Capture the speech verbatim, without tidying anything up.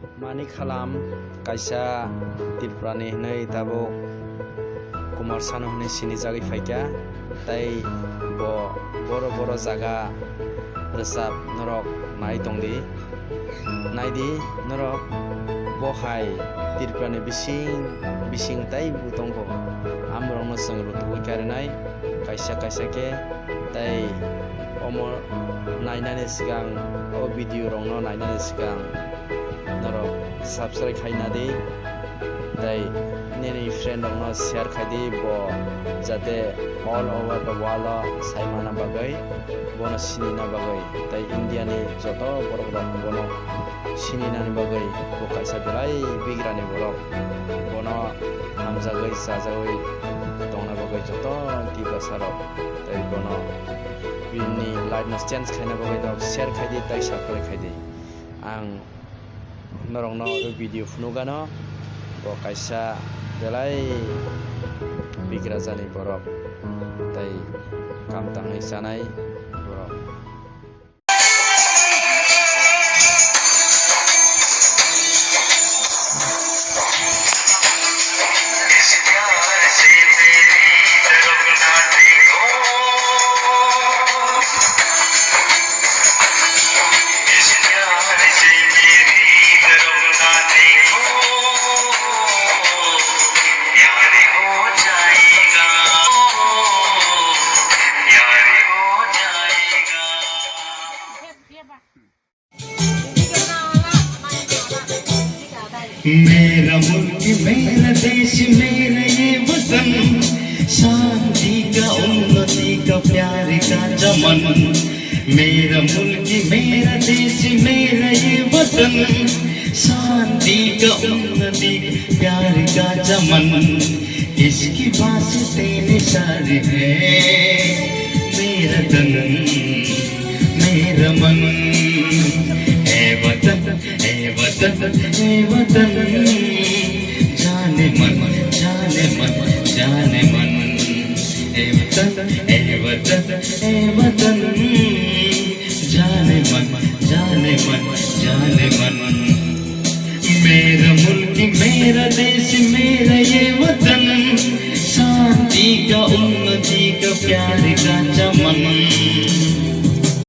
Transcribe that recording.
Mani khalam kaisa Tripurani hwnwi tabuk Kumar Sanu hwnwi sinijagwi phaikha, tei bo boro boro jaga rwchap norok nai tongdi. Naidi norok, bo hai Tripurani bising bising tei bo tongkho. Amorokno chwng rutugwi karinai kaisa kaisa khe, tei omo nainani swkang, o video rokno nainani swkang norok subscribe khaina di, tei nini friend rokno share khai di, bo jate all over the world o sai mana bagwi, bono sinina bagwi, tei India ni joto borok rok bono sininani bagwi bo kaisa belai bigrani borok, bono hamjagwi chajagwi tongna bagwi joto Tiprasa rok, tei bono bini life no change khaina bagwi norok share khai di tei subscribe khai di. Ang norokno o video phunukgano, bo kaisa belai bigrajani borok tei kam tangwi chanai borok. मेरा मुल्क, मेरा देश, मेरा ये वतन, शांति का, उन्नति का, प्यार का चमन। मेरा मुल्क, मेरा देश, मेरा ये वतन, शांति का, उन्नति का, प्यार का चमन। इसकी बास तेरे सारे है मेरा तन, मेरा मन। ए वतन, ए वतन, ए वतन, जाने मन, जाने मन, जाने मन। ए वतन, ए वतन, ए वतन, जाने मन, जाने मन, जाने मन। मेरा मुल्क, मेरा देश, मेरा ये वतन, शांति का, उन्नति का, प्यार का चमन।